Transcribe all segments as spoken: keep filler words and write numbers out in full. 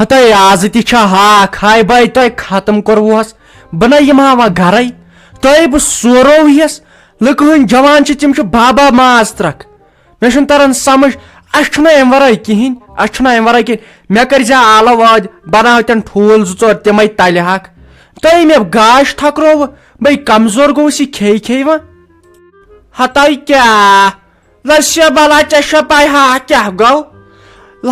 تۄہہِ آزٕ تہِ چھا ہاکھ؟ ہاے باے، تۄہہِ ختم کوٚروُہس۔ بہٕ نہ یِمہٕ ہا وۄنۍ گرے۔ تۄہہِ بہٕ سورو یس۔ لُکہٕ ہٕنٛدۍ جوان چھِ، تِم چھِ بابا ماز ترکھ۔ مےٚ چھُنہٕ تران سمجھ، اسہِ چھُنہٕ امہِ ورٲے کِہینۍ، اسہِ چھُنہٕ امہِ ورٲے کِہینۍ۔ مےٚ کٔرۍ زِ آلہٕ وٲدۍ، بناو تن ٹھوٗل زٕ ژور، تِمے تلہِ ہاکھ۔ تۄہہِ مےٚ گاش تھکرووٕ، بے کمزور گوٚوُس یہِ کھیٚیہِ کھیٚیہِ وۄنۍ۔ ہتاے کیٛاہ؟ لسیہ بلا، ژےٚ چھےٚ پَے ہاکھ کیٛاہ گوٚو؟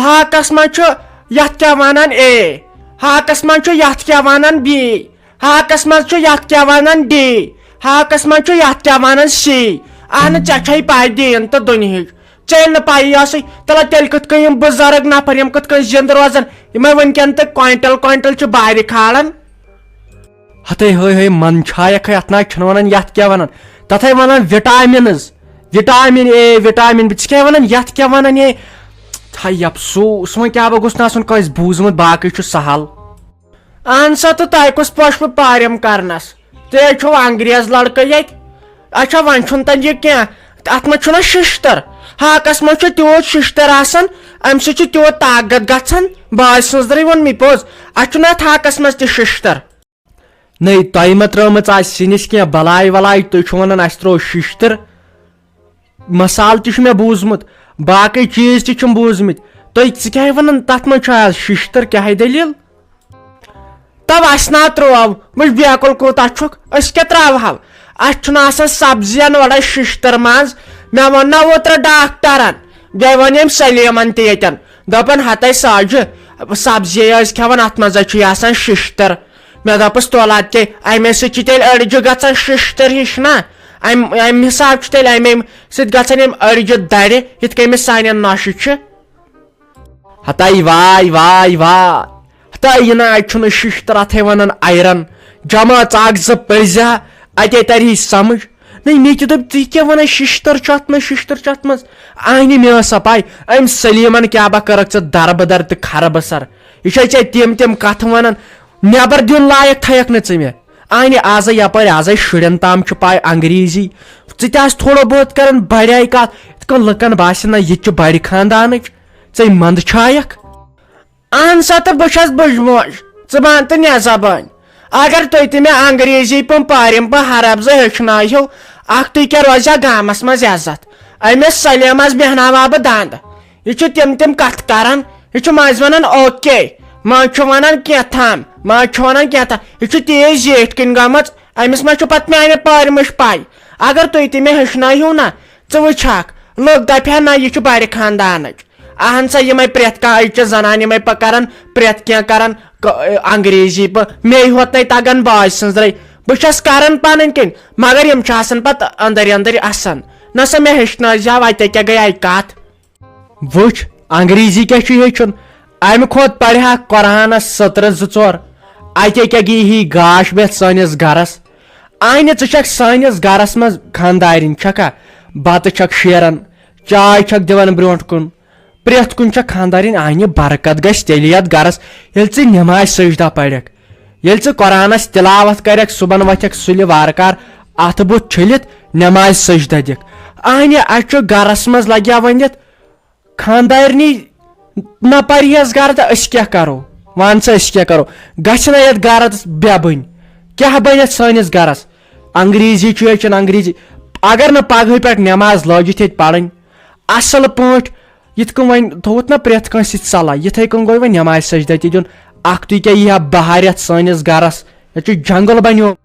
ہاکس منٛز چھُ یتھ کیٛاہ ونان اے، ہاکس منٛز چھُ یتھ کیٛاہ ونان بی، ہاکس منٛز چھُ یتھ کیٛاہ ونان ڈی، ہاکس منٛز چھُ یتھ کیٛاہ ونان سی۔ اہنہٕ، ژےٚ چھے پَے دیٖن تہٕ دُنہِچ۔ ژےٚ ییٚلہِ نہٕ پَیی ٲسٕے، تَلہ تیٚلہِ کِتھ کٔنۍ یِم بُزرگ نفر، یِم کِتھ کٔنۍ زِندٕ روزن، یِمے وٕنکٮ۪ن تہٕ کوینٹل کوینٹل چھِ بارِ کھالان۔ ہتے ہٲے ہٲے، من چھایکھ ہے، اتھ نہ چھِنہٕ ونان، یتھ کیٛاہ ونان؟ تتھے ونان vitamins, vitamin A, vitamin B. ژٕ کیٛاہ ونان، یتھ کیٛاہ ونان اے؟ ہاے افسوس، وۄنۍ کیٛاہ بہٕ گوٚژھ نہٕ آسُن کٲنٛسہِ بوٗزمُت، باقٕے چھُ سہل۔ اہن سا، تہٕ تۄہہِ کُس پوشہٕ پارٮ۪م کرنس؟ تُہۍ ہے چھِو انگریز لڑکہٕ ییٚتہِ۔ اچھا، وۄنۍ چھُنہٕ تۄہہِ یہِ کینٛہہ۔ اتھ منٛز چھُنہ ششتٕر؟ ہاکس منٛز چھُ تیوٗت ششتٕر آسان، امہِ سۭتۍ چھُ تیوٗت طاقت گژھان۔ باجہِ سٕنٛزرٕے ووٚن مےٚ پوٚز، اتھ چھُنہ اتھ ہاکس منٛز تہِ ششتٕر۔ نٔے تۄہہِ مہ ترٲومٕژ آسہِ سِنِس کینٛہہ بلاے ولاے، تُہۍ چھِو ونان اسہِ ترٲو ششتٕر۔ مسالہٕ تہِ چھُ مےٚ بوٗزمُت، باقٕے چیٖز تہِ چھِم بوٗزمٕتۍ۔ تُہۍ، ژٕ کیٛاہ وَنان؟ تَتھ منٛز چھُ آز شِشتٕر، کیٛاہ دٔلیٖل؟ تَو اَسہِ نا ترٛوو، وٕچھ بیکُل کوٗتاہ چھُکھ، أسۍ کیٛاہ ترٛاوہو؟ اَسہِ چھُنہٕ آسان سبزِیَن اورَے شِشتٕر منٛز۔ مےٚ ووٚن نا اوترٕ ڈاکٹرَن، بیٚیہِ ووٚن أمۍ سلیٖمَن تہِ ییٚتٮ۪ن، دوٚپُن، ہَتَے ساجہِ، سبزی ٲسۍ کھٮ۪وان، اَتھ منٛز حظ چھُ یہِ آسان شِشتٕر۔ مےٚ دوٚپُس، تولہٕ اَدٕ کیٛاہ، اَمے سۭتۍ چھِ تیٚلہِ أڈجہِ گژھان شِشتٕر ہِش نا؟ امہِ امہِ حساب چھُ تیٚلہِ امے سۭتۍ گژھان یِم أڈجہِ دَرِ، یِتھ کٔنۍ أمِس سانٮ۪ن نۄشہِ چھِ۔ ہتاے واے واے واے، ہتاے یہِ نہ، اَتہِ چھُنہٕ شِشتٕر، اَتھے وَنان آیرن۔ جمٲژ اکھ زٕ پٔرزِ ہا، اَتے تَرِ ہے سمجھ۔ نہ، مےٚ تہِ دوٚپ، ژٕ کیٛاہ وَنان، شِشتٕر چھُ اَتھ منٛز، شِشتٕر چھُ اَتھ منٛز؟ اہنہِ، مےٚ ٲس سا پَے، أمۍ سلیٖمن کیٛاہ با کٔرٕکھ ژٕ دربٕدر تہٕ خربہٕ سر؟ یہِ چھے ژےٚ تِم تِم کتھٕ ونان، نٮ۪بر دیُن لایق تھایکھ نہٕ ژٕ مےٚ۔ اہنہِ، آزے یپٲرۍ، آزے شُرٮ۪ن تام چھُ پاے انگریزی۔ ژٕ تہِ آس تھوڑا بہت کران بڑے کتھ، یِتھ کٔنۍ لُکن باسہِ نہ یہِ تہِ چھُ بڑِ خاندانٕچ، ژے مندٕ چھایکھ۔ اہن سا، تہٕ بہٕ چھس بٕجموج، ژٕ بان تہٕ نٮ۪زا بٲنۍ۔ اگر تُہۍ تہِ مےٚ انگریزی پٲٹھۍ پارٮ۪م پٲٹھۍ حرف زٕ ہیٚچھنٲیہِو، اکھ تُہۍ کیٛاہ روزِ ہا گامس منٛز عزت؟ أمِس سلیمس بیٚہناوٕ ہا بہٕ دند۔ یہِ چھُ تِم تِم کتھٕ کران، یہِ چھُ مٔنٛزۍ ونان اوکے، مٔنٛزۍ چھُ ونان کینٛہہ تام، مٔنٛزۍ چھُ ونان کینٛہہ تام۔ یہِ چھُ تیز زیٖٹھۍ کِنۍ گٔمٕژ، أمِس ما چھُ پتہٕ میانہِ پارِ مٕچھ پاے؟ اگر تُہۍ تہِ مےٚ ہیٚچھنٲیہِو نا، ژٕ وٕچھکھ، لُکھ دپہِ ہا نہ، یہِ چھُ بڑِ خاندانٕچ۔ اہن سا، یِمے پرٛٮ۪تھ کانٛہہ أزچہِ زنانہِ یِمے پہ کران، پرٛٮ۪تھ کینٛہہ کران ک-، انگریزی پٲٹھۍ، مے ہوت نے تگان باج سٕنٛزرے۔ بہٕ چھس کران پنٕنۍ کِنۍ، مگر یِم چھِ آسان پتہٕ أنٛدرۍ أنٛدرۍ اسان۔ نہ سا، مےٚ ہیٚچھنٲوزِ ہا، وتہِ کیٛاہ گٔیے کتھ۔ وٕچھ، انگریزی کیٛاہ چھُ ہیٚچھُن؟ امہِ کھۄتہٕ پرِ ہا قرآنس سطرٕ زٕ ژور۔ اتے کیٛاہ گیہِ ہی گاش بٮ۪تھ سٲنِس گرس؟ اہنہِ، ژٕ چھکھ سٲنِس گرس منٛز خاندارِنۍ چھکھا؟ بتہٕ چھکھ شیران، چاے چھکھ دِوان برونٛٹھ کُن۔ پرٛٮ۪تھ کُنہِ چھےٚ خاندارِنۍ اہنہِ برکت گژھِ تیٚلہِ یتھ گرس، ییٚلہِ ژٕ نمازِ سجدہ پرکھ، ییٚلہِ ژٕ قرآنس تلاوت کرکھ، صبحن وۄتھکھ سُلہِ وارٕ کار، اتھٕ بُتھ چھٔلِتھ نمازِ سجدہ دِکھ۔ اہنہِ، اسہِ چھُ گرس منٛز لگیا ؤنِتھ خاندارنی نہ پرہیز گرٕ تہٕ أسۍ کیٛاہ کرو؟ وَن سا، أسۍ کیٛاہ کرو؟ گژھِ نہ یتھ گرس بے بٔنۍ؟ کیٛاہ بنہِ یتھ سٲنِس گرس؟ انگریزی چھُ ہیٚچھُن، انگریزی۔ اگر نہٕ پگہٕے پٮ۪ٹھ نٮ۪ماز لٲجِتھ ییٚتہِ پرٕنۍ اصل پٲٹھۍ، یِتھ کٔنۍ وۄنۍ تھوٚوُتھ نہ پرٛٮ۪تھ کٲنٛسہِ سۭتۍ صلاح، یِتھے کٔنۍ گوٚو وۄنۍ نٮ۪مازِ سجدہ تہِ دیُن۔ اکھتُے کیٛاہ یی ہا بہار یتھ سٲنِس گرس؟ یتھ چھُ جنگل بنیومُت۔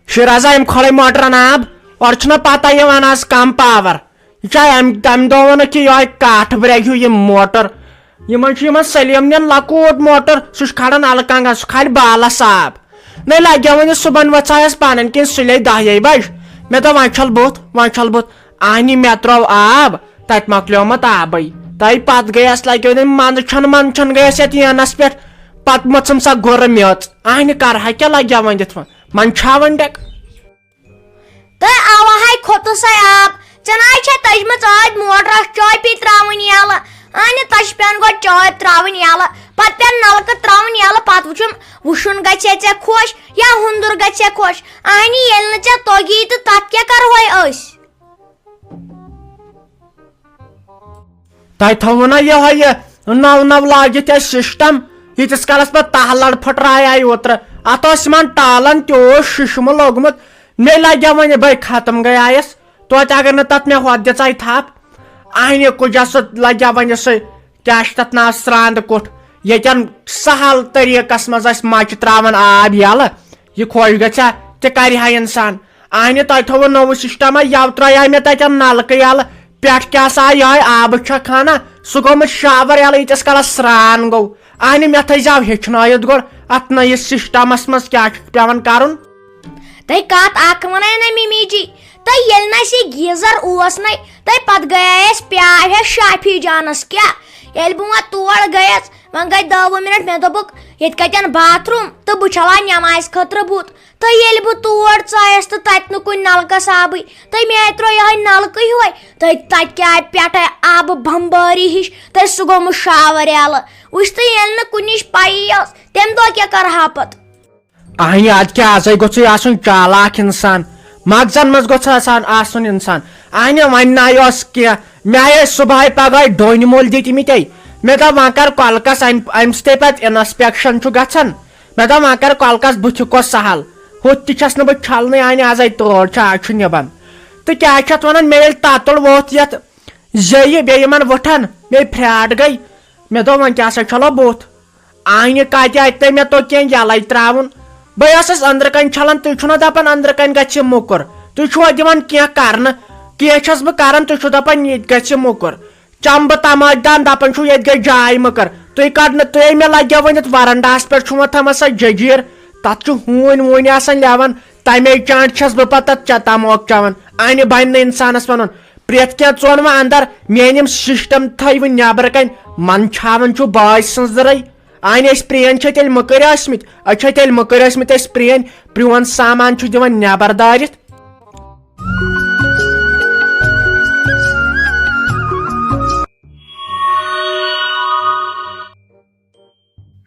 شیرازا، أمۍ کھولے موٹرن آب، اورٕ چھُنہ پتہ یِوان آز کم پاور۔ یہِ چھا أمۍ، تَمہِ دۄہ ووٚنُکھ کہِ یِہوٚے کاٹھ برٛٮ۪کہِ ہیوٗ یہِ موٹر۔ یِمن چھُ یِمن سلیمنٮ۪ن لۄکُٹ موٹر، سُہ چھُ کھالان الہٕ کنگن، سُہ کھالہِ بالس آب۔ نَے لگہِ وۄنۍ صُبحن وۄژھایس پنٕنۍ کِنۍ سُلے دَہہِ بجہِ۔ مےٚ دوٚپ، وۄنۍ چھل بُتھ، وۄنۍ چھل بُتھ۔ اہنہِ، مےٚ ترٛوو آب، تتہِ مۄکلیومُت آبٕے۔ تہٕ پتہٕ گٔیس لگیو نہٕ منٛدچھن منٛدچھن گٔیس یتھ یینس پٮ۪ٹھ۔ پتہٕ مٔژھٕم سۄ گُرٕ میٚژ۔ اہنہِ، کرٕ ہا کیٛاہ، لگیا وۄنۍ دِتھ وۄنۍ۔ منٛدچھا وۄنۍ ڈٮ۪ک۔ تہٕ اوا ہاے کھوٚتُس ہے آب۔ ژےٚ نہ حظ چھےٚ تٔجمٕژ ٲدۍ موٹرس چٲبۍ پیٚیہِ ترٛاوٕنۍ یَلہٕ۔ اہنہِ، تۄہہِ چھِ پٮ۪وان گۄڈٕ چٲبۍ ترٛاوٕنۍ یَلہٕ، پتہٕ پٮ۪وان نلکہٕ ترٛاوٕنۍ یَلہٕ، پتہٕ وٕچھُن وُشُن گژھِ ژےٚ خۄش یا ہُنٛدُر گژھِ ژےٚ خۄش۔ اہنہِ، ییٚلہِ نہٕ ژےٚ توٚگی تہٕ تتھ کیٛاہ کرٕ أسۍ۔ تۄہہِ تھوٚوُ نا یِہوٚے یہِ نو نو لٲگِتھ اَسہِ سسٹم، ییٖتِس کالس پتہٕ تاہ لڑ پھٕٹرایے اوترٕ۔ اتھ اوس یِمن ٹالن تہِ اوس ششمہٕ لوٚگمُت۔ مےٚ لگیو وۄنۍ بے ختم گٔیایس۔ توتہِ اگر نہٕ تتھ مےٚ ہۄتھ دِژے تھپھ، اہنہِ کُجا سُہ لگیو وۄنۍ سُہ کیٛاہ چھُ تَتھ ناو، سرٛانٛدٕ کُٹھ، ییٚتٮ۪ن سہل طریٖقس منٛز اَسہِ مَچہِ ترٛاوان آب یَلہٕ، یہِ خۄش گژھِ ہا، تہِ کَرِ ہا اِنسان۔ اَہنہِ، تۄہہِ تھوٚوُ نوٚو سِسٹَما، یَوٕ ترٛایے مےٚ تَتٮ۪ن نَلکہٕ یَلہٕ، پٮ۪ٹھ کیٛاہ سا یِہوٚے آبہٕ چھَکھ ہنا، سُہ گوٚمُت شاوَر یَلہٕ، ییٖتِس کالَس سرٛان گوٚو۔ اَہنہِ، مےٚ تھٲیزیو ہیٚچھنٲیِتھ گۄڈٕ اَتھ نٔیِس سِسٹَمَس منٛز کیٛاہ چھُ پٮ۪وان کَرُن۔ تۄہہِ کتھ اکھ وناے نا مِمی جی، تۄہہِ ییٚلہِ نہٕ اَسہِ یہِ گیٖزر اوس نَے، تۄہہِ پتہٕ گٔیے اَسہِ پیٛارِ ہا شافی جانس۔ کیٛاہ، ییٚلہِ بہٕ وۄنۍ تور گٔیَس، وۄنۍ گٔے دَہ وُہ مِنٹ، مےٚ دوٚپُکھ، "ییٚتہِ کَتٮ۪ن باتھ روٗم تہٕ بہٕ چھَلان نٮ۪مازِ خٲطرٕ بُتھ؟" تہٕ ییٚلہِ بہٕ تور ژایَس تہٕ تَتہِ نہٕ کُنہِ نَلکَس آبٕے، تہٕ مےٚ ترٛوو یِہوٚے نَلکہٕ ہیوٚے، تہٕ تَتہِ کیٛاہ پٮ۪ٹھَے آبہٕ بمبٲری ہِش، تہٕ سُہ گوٚمُت شاوَر یَلہٕ۔ وٕچھ تہٕ، ییٚلہِ نہٕ کُنِچ پَیی ٲس، تَمہِ دۄہ کیٛاہ کَرٕ ہا پَتہٕ؟ اہنہِ، ادٕ کیٛاہ، ازے گوٚژھُے آسُن چالاک انسان، مغزن منٛز گوٚژھ آسان آسُن انسان۔ اہنہِ، وۄنۍ نہ اوس کینٛہہ، مےٚ ہے صبحٲے پگہٲے ڈوٗنۍ مٔلۍ دِتمٕتے۔ مےٚ دوٚپ وۄنۍ کر کۄلکس، امہِ امہِ سۭتۍ پتہٕ انسپیکشن چھُ گژھان۔ مےٚ دوٚپ وۄنۍ کر کۄلکس بُتھِ کۄس سہل، ہُتھ تہِ چھس نہٕ بہٕ چھلنٕے، اہنہِ، ازے تۭر چھِ، آز چھُ نِبان۔ تہٕ کیٛاہ چھِ اتھ ونان، مےٚ ییٚلہِ تتُل ووٚتھ یتھ زیٚیہِ، بیٚیہِ یِمن وُٹھن، مےٚ پھرٛاٹھ گٔے۔ مےٚ دوٚپ وۄنۍ کیٛاہ سا چھلو بُتھ۔ آہنہِ، کتہِ اتہِ تۄہہِ مےٚ توٚگ کینٛہہ یَلَے ترٛاوُن؟ بہٕ ٲسٕس أنٛدرٕ کنہِ چھلان، تُہۍ چھِو نا دپان أنٛدرٕ کنہِ گژھِ موٚکُر، تُہۍ چھِوا دِوان کینٛہہ کرنہٕ؟ کینٛہہ چھَس بہٕ کران، تُہۍ چھِو دپان ییٚتہِ گژھِ موٚکُر۔ چمبہٕ تماچ دان دپان چھِو ییٚتہِ گژھِ جاے مٔکٕر۔ تُہۍ کڑ نہٕ، تُہۍ مےٚ لگیو ؤنِتھ ورنڈاہس پٮ۪ٹھ چھُو تھٲومٕژ سۄ جٔجیٖر، تتھ چھُ ہوٗنۍ ووٗنۍ آسان لٮ۪وان، تمے چانٛٹہِ چھَس بہٕ پتہٕ تتھ چ-، تموک چٮ۪وان۔ اَنہِ بنہِ نہٕ انسانس ونُن۔ پرٛٮ۪تھ کینٛہہ ژون وۄنۍ اندر، میٲنۍ یِم سسٹم تھٲے وۄنۍ نٮ۪برٕ کنۍ، منٛدچھاوان چھُ باج سٕنٛز زٕرے۔ اہنہِ، أسۍ پرٛٲنۍ چھِ تیٚلہِ مٔکٕرۍ ٲسمٕتۍ، أسۍ چھِ تیٚلہِ مٔکٕرۍ ٲسمٕتۍ، أسۍ پرٛٲنۍ، پرٛون سامان چھُ دِوان نٮ۪بر دٲرِتھ۔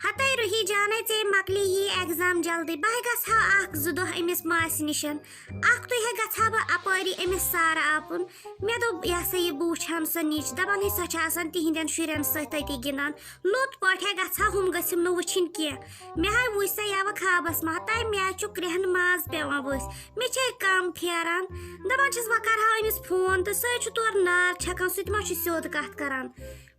ہتے روحی جانے، ژے مۄکلی یی ایگزام جلدی، بہٕ ہے گژھٕ ہا اکھ زٕ دۄہ أمِس ماسہِ نِشن، اکھتُے ہے گژھٕ ہا بہٕ اپٲری أمِس سارٕ آپُن۔ مےٚ دوٚپ، یہِ ہسا یہِ، بہٕ وٕچھ ہن سۄ نِچ، دپان ہے سۄ چھِ آسان تِہنٛدٮ۪ن شُرٮ۪ن سۭتۍ تٔتی گِنٛدان، لوٚت پٲٹھۍ ہے گژھٕ ہا، ہُم گٔژھِم نہٕ وٕچھِنۍ کینٛہہ۔ مےٚ ہے وٕچھ سۄ یوٕ خوابس منٛز، تمہِ مےٚ چھُ کرٛٮ۪ہن ماز پٮ۪وان ؤسۍ، مےٚ چھے کم پھیران۔ دپان چھس، وۄنۍ کرٕ ہا أمِس فون تہٕ سُہ ہے چھُ تورٕ نار چھکان، سُہ تہِ ما چھُ سیوٚد کتھ کران۔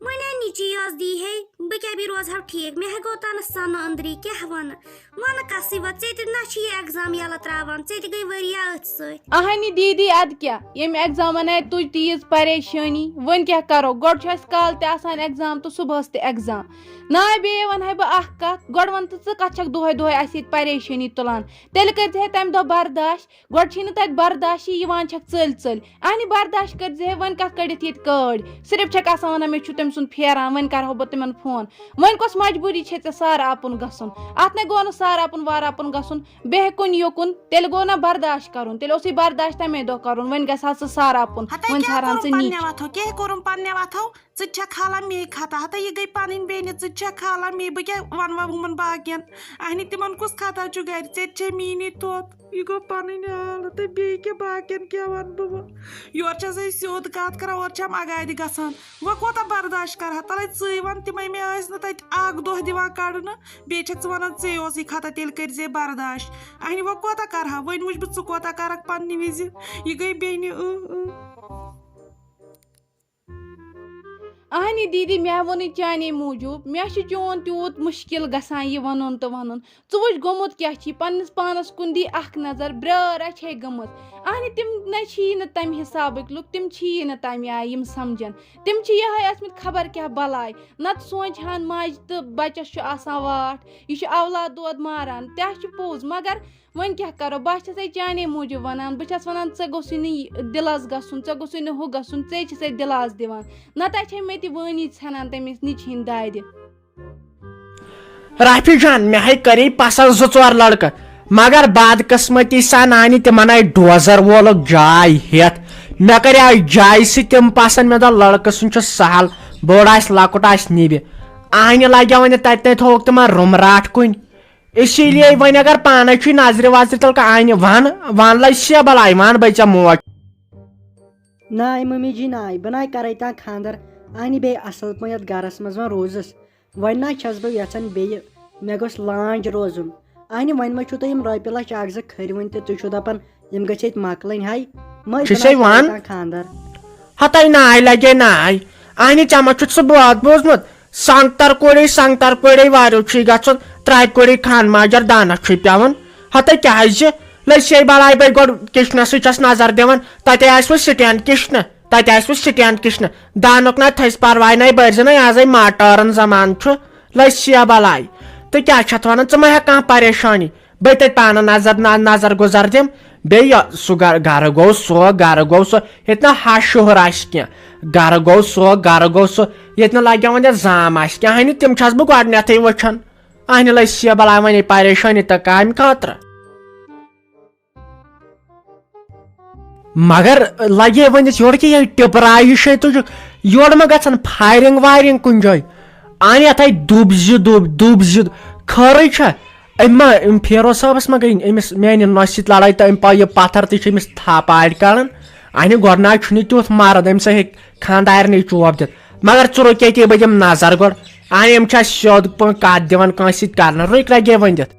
وۄنۍ ہے نِچی یٲژ دی ہے، بہٕ کیٛاہ بیٚیہِ روزٕ ہا ٹھیٖک؟ مےٚ ہے گوٚو تَنہٕ سَنہٕ أنٛدری، کیٛاہ وَنہٕ؟ وَنہٕ کَسٕے وۄنۍ، ژےٚ تہِ نہ چھِ یہِ ایگزام یَلہٕ ترٛاوان، ژےٚ تہِ گٔے ؤریا أتھۍ سۭتۍ۔ اَہنہِ دیٖدی، اَدٕ کیٛاہ؟ ییٚمہِ ایگزامَن آے تُج تیٖژ پریشٲنی، وۄنۍ کیٛاہ کَرو؟ گۄڈٕ چھُ اَسہِ کالہٕ تہِ آسان ایگزام تہٕ صُبحَس تہِ ایگزام۔ نہ، بیٚیہِ وَنہٕ ہاے بہٕ اَکھ کَتھ، گۄڈٕ وَن تہٕ ژٕ کَتھ چھَکھ دۄہَے دۄہَے اَسہِ ییٚتہِ پریشٲنی تُلان؟ تیٚلہِ کٔرۍ زِ ہے تَمہِ دۄہ برداش۔ گۄڈٕ چھی نہٕ تَتہِ برداشی یِوان، چھَکھ ژٔلۍ ژٔلۍ۔ اہنہِ، برداش کٔرۍ زِ ہے، وۄنۍ کَتھ کٔڑِتھ ییٚتہِ کٲڑۍ؟ صرف چھَکھ آسان وَنان، مےٚ چھُ تٔمۍ سُنٛد پھیران، وۄنۍ کَرٕہو بہٕ تِمَن فون۔ وۄنۍ کۄس مجبوٗری چھے ژےٚ سارٕ اَپُن گژھُن؟ اَتھ نے گوٚو نہٕ سارٕ اَپُن وارٕ اَپُن گژھُن، بیٚہہ کُن یُکُن، تیٚلہِ گوٚو نہ برداش کَرُن، تیٚلہِ اوسُے برداش تَمے دۄہ کَرُن، وۄنۍ گژھِ ہا ژٕ سارٕ اَپُن، ہتے وۄنۍ کیٛاہ ژھارہَن کوٚرُم ژٕ نِچ۔ پننہِ وَتھو، کیٛاہ کوٚرُم پننہِ وَتھو؟ ژٕ تہِ چھَکھ کھالان مے خطا، ہتا یہِ گٔے پَنٕنۍ بیٚنہِ، ژٕ تہِ چھَکھ کھالان مے، بہٕ کیٛاہ وَنہٕ وَنہٕ ہُمَن باقیَن؟ اہنہِ، تِمَن کُس خطا چھُ گَرِ؟ ژےٚ تہِ چھے میٛٲنی تھوٚد، یہِ گوٚو پَنٕنۍ حالت، تہٕ بیٚیہِ کیٛاہ باقیَن کیٛاہ وَنہٕ بہٕ وۄنۍ؟ یورٕ چھَس أسۍ سیوٚد کَتھ کَران، اورٕ چھَم اَگادِ گژھان۔ وۄنۍ کوٗتاہ برداش کَرٕ ہا؟ تَلَے ژٕے وَن، تِمَے مےٚ ٲسۍ نہٕ تَتہِ اَکھ دۄہ دِوان کَڑنہٕ، بیٚیہِ چھَکھ ژٕ وَنان ژے اوسُے خطا، تیٚلہِ کٔرۍ زِ برداش۔ اہنہِ، وۄنۍ کوٗتاہ کَرٕ ہا؟ وۄنۍ وٕچھ بہٕ ژٕ کوٗتاہ کَرَکھ پنٛنہِ وِزِ، یہِ گٔے بیٚنہِ، اۭں، اۭں۔ اہنہِ دیٖدی، مےٚ ووٚنُے چانے موٗجوٗب، مےٚ چھُ چون تیوٗت مُشکِل گژھان یہِ وَنُن تہٕ وَنُن۔ ژٕ وٕچھ گوٚمُت کیٛاہ چھی، پنٛنِس پانَس کُن دی اَکھ نظر، برٛٲر اَچھے گٔمٕژ۔ اہنہِ، تِم نَے چھی نہٕ تَمہِ حِسابٕکۍ لُکھ، تِم چھی نہٕ تَمہِ آیہِ یِم سَمجھن۔ تِم چھِ یِہوٚے ٲسۍمٕتۍ خبر کیٛاہ بَلاے، نَتہٕ سونٛچہِ ہَن ماجہِ تہٕ بَچَس چھُ آسان واٹھ، یہِ چھُ اولاد دود ماران، تہِ ہا چھُ پوٚز، مگر وۄنۍ کیٛاہ کَرو؟ بہٕ ہا چھَسے چانے موٗجوٗب وَنان، بہٕ چھَس وَنان، ژےٚ گوٚژھُے نہٕ یہِ دِلَس گژھُن، ژےٚ گوٚژھُے نہٕ ہُہ گژھُن، ژے چھَسے دِلاس دِوان، نَتہٕ ہے چھے مےٚ تہِ وٲنی ژھٮ۪نان تٔمِس نِچہِ ہِنٛدِ دادِ۔ رافی جان، مےٚ ہے کَرے پَسنٛد زٕ ژور لڑکہٕ، مگر بدقٕسمتی سان آے نہٕ تِمَن آے ڈوزر وولُک جاے ہٮ۪تھ۔ مےٚ کَریو جایہِ سۭتۍ تِم پَسنٛد، مےٚ دوٚپ لڑکہٕ سُنٛد چھُ سہل، بوٚڑ آسہِ لۄکُٹ آسہِ نِبہِ۔ آے نہٕ لگیو وۄنۍ تَتہِ تانۍ تھووُکھ تِمَن رُمراٹھ کُنہِ۔ اسی لیے وۄنۍ اگر پانے چھُے نظرِ وظرِ تل کانٛہہ انہِ، ون، ون لج سے بلاے، ون بے ژےٚ موج۔ ناے مٔمی جی ناے، بہٕ ناے کرے تانۍ خانٛدر۔ اہنہِ بیٚیہِ اصل پٲٹھۍ یتھ گرس منٛز وۄنۍ روٗزٕس۔ وۄنۍ نہ چھس بہٕ یژھان بیٚیہِ، مےٚ گوٚژھ لانٛج روزُن۔ اہنہِ وۄنۍ ما چھُو تۄہہِ یِم رۄپیہِ لچھ اکھ زٕ کھٔرۍ وٕنۍ تہِ، تُہۍ چھِو دپان یِم گٔژھۍ ییٚتہِ مۄکلٕنۍ۔ ہاے، مٔمی چھُ بہٕ ناے سے کرے وَن۔ تانۍ خانٛدر۔ ہتاے ناے لگے ناے۔ اہنہِ ژےٚ ما چھُتھ سُہ بٲتھ بوٗزمُت؟ سنگتر کوڑے، سنگتر کوڑے وارو چھُے گژھُن، ترٛاے کوڑے خان ماجر دانس چھُے پٮ۪وان۔ ہتہ کیازِ؟ لٔسۍ ہے بلاے بے گۄڈٕ کچنسٕے چھس نظر دِوان، تتہِ آسہِ وۄنۍ سٹینڈ کچنہٕ، تتہِ آسہِ وۄنۍ سٹینڈ کچنہٕ۔ دانُک نہ تھٔسۍ پرواے، نہ بٔرزِ نہ، آزے ماٹارن زمانہٕ چھُ۔ لٔسۍ ہے بلاے۔ تہٕ کیاہ چھتھ ونان، ژٕ مہ ہےٚ کانٛہہ پریشانی۔ بے تتہِ پانہٕ نظر، نہ، نظر گُزر دِم۔ بیٚیہِ یہِ سُہ گرٕ، گرٕ گوٚو سُہ، گرٕ گوٚو سُہ، ییٚتہِ نہٕ ہا شُہر آسہِ کینٛہہ۔ گرٕ گوٚو سُہ، گرٕ گوٚو سُہ، ییٚتہِ نہٕ لگہِ وۄنۍ یتھ زام آسہِ کینٛہہ۔ ہنہِ تِم چھس بہٕ گۄڈٕنیتھٕے وٕچھان۔ اہنہِ لٔسۍ ہے بلاے وۄنۍ پریشٲنی تہٕ کامہِ خٲطرٕ۔ مگر لگے ؤنِتھ یورٕ کہِ یہِ ٹِپرایہِ چھے تُجہِ، یورٕ ما گژھن فایرنگ وایرنگ کُنہِ جایہِ؟ اہنہِ یتھے دُب زِ دُب، دُب زِ دُب۔ خٲرٕے چھا؟ أمۍ ما، أمۍ فیروز صٲبس ما گٔے أمِس میانہِ نۄشہِ سۭتۍ لڑٲے تہٕ أمۍ پاو یہِ پتھر تہِ چھُ أمِس تھپھ آڑِ کڑان؟ اہنہِ گۄڈٕ نہ چھُنہٕ تیُتھ مرد، أمِس ہے ہیٚکہِ خانٛدارنٕے چوب دِتھ۔ مگر ژٕ رُک ییٚتی، بہٕ دِمہٕ نظر گۄڈٕ۔ اہنہِ أمۍ چھا سیوٚد پٲٹھۍ کتھ دِوان کٲنٛسہِ سۭتۍ کرنہٕ؟ رُکۍ لگے ؤنِتھ۔